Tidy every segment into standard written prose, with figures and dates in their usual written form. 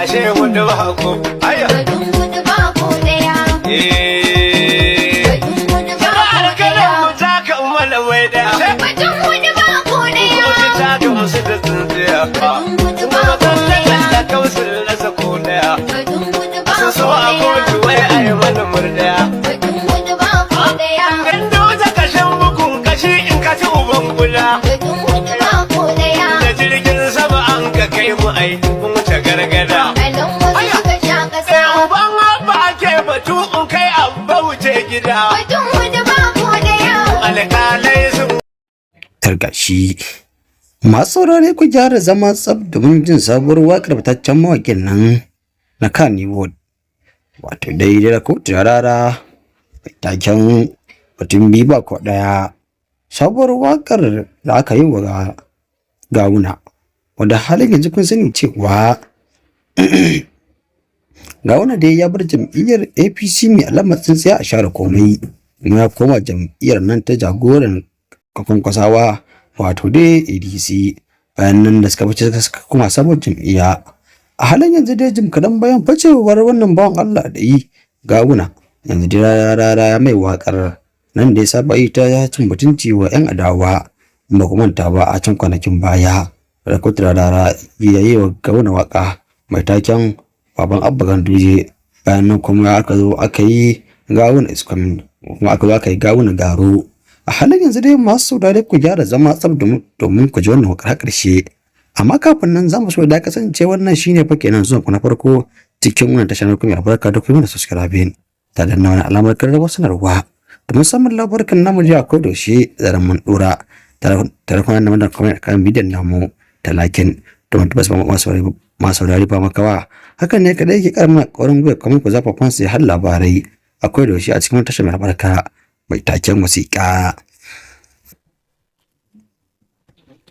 Ashe hudu ba ko aya. Batun hudu ba ko ɗaya. Eh. Batun hudu ba Jama'ar ko Kano ɗaya. mu taka mana bai daya. Batun hudu ba ko ɗaya. Kotu ta gamsu da tsintsiya. Batun hudu ba Kuma ko ɗaya. tallaka sun rasa ko daya. Batun hudu ba Sun ko so a ɗaya. kotu wai a yi mana murɗiya. Batun hudu ba ko ɗaya. Gandu ta kashin bugun kashi in ka ci uban guda. Batun hudu ba ko ɗaya. Da jirgin sama an ka kai mu ai mun wuce gargada. Alon wasu suka sha ƙasa. Eh, uban abba ake batu in kai abba wuce gida. Batun hudu ba ko ɗaya. Alƙalai sun Targashi. Masu saurare, ku gyara zama tsab domin jin sabuwar waƙar fitaccen mawaƙin nan na Kannywood. Wato dai da kotu rara mai taken batun biyu ba ko ɗaya. Sabuwar waƙar da aka yi wa Gawuna, wanda halin yanzu kun sani cewa Gawuna dai ya bar jam'iyyar APC mai alamar tsintsiya a share komai, kuma ya koma jam'iyyar nan ta jagoran kwankwasawa, wato dai ADC, bayan nan da suka fice suka koma sabon jam'iyya. A halin yanzu dai, jim kaɗan bayan ficewar wannan bawan Allah da yi Gawuna, yanzu dai rara ya mai waƙar nan da ya saba yi ta cin mutunci wa 'yan adawa. Ba ku manta ba, a can kwanakin baya Rakotu Rarara ya yi wa Gawuna waƙa mai taken Baban Abba Ganduje. Bayan nan kuma aka zo aka yi Gawuna is coming, kuma aka zo aka yi Gawuna Garo. A halin yanzu dai, masu saurare, ku gyara zama tsab domin ku ji wannan waƙar ƙarshe. Amma kafin nan, za mu so da kasance wannan shine fa kenan zuwan ku na farko cikin wannan tashar kuma albarka da kuma subscribe ta danna wani alamar karrawar sanarwa domin samun labarukan namu ji akwai da shi zaran mun dora, tare kuma da wannan comment kan bidiyon namu ta liking, domin tabbas ba masu saurari ba makawa. Hakan ne kadai yake karama ƙwarin gwiwa kamar ku zafafan sai har labarai akwai da shi a cikin tashar mai albarka mai taken wasiƙa.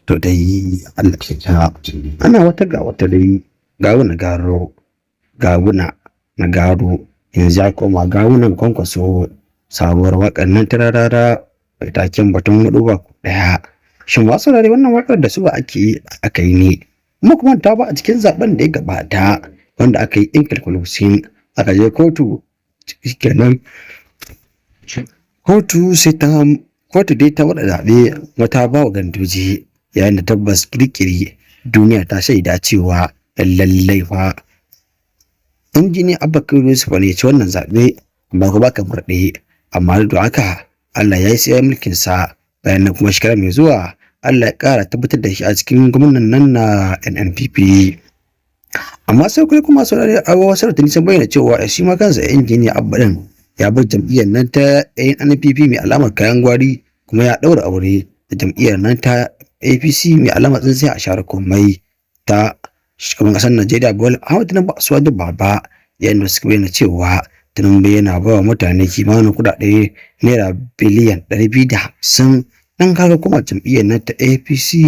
To dai Allah ya ta ana wata ga wata dai Gawuna Garo, Gawuna na Garo yanzu ya koma Gawunan Kwankwaso. Sabuwar waƙar nan ta Rarara mai taken batun hudu ba ɗaya. Shin masu saurare, wannan waƙar da su ba ake aka yi ne? Kuma kuma ta ba a cikin zaben da ya gabata wanda aka yi inconclusive, aka je kotu kenan, kotu sai ta kotu dai ta wada zaɓe wata ba wa Ganduje, yayin da tabbas kirkiri duniya ta shaida cewa lallai fa Injiniya Abba Kabir Yusuf ne ya ci wannan zaɓe, amma ko baka murɗe. Amma duk da haka Allah ya yi sai mulkin sa. Bayan nan kuma shekara mai zuwa Allah ya ƙara tabbatar da shi a cikin gwamnan nan na NNPP. Amma sai kai kuma saurari a wasu rahotanni sun bayyana cewa shi ma kansa Injiniya Abba din ya bar jam'iyyar nan ta NNPP mai alamar kayan gwari, kuma ya ɗaura aure da jam'iyyar nan ta APC mai alamar tsintsiya a share komai ta shugaban ƙasar Najeriya Bola Ahmed Tinubu, Asuwaju Baba, yayin da suka bayyana cewa Tinubu yana ba wa mutane kimanin kuɗaɗe naira biliyan 250 dan kaga kuma jam'iyyar nan ta APC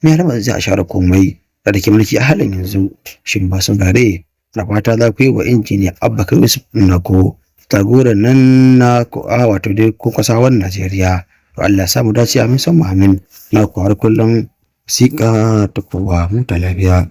mai alamar tsintsiya a share komai da ke mulki a halin yanzu. Shin ba saurare, na fata za ku yi wa Injiniya Abba Kabir Yusuf Nako jagoran nan na a wato dai kwankwasawan Najeriya. To Allah ya samu dace, amin sun amin. Na ku har kullum wasiƙa ta kowa muta lafiya.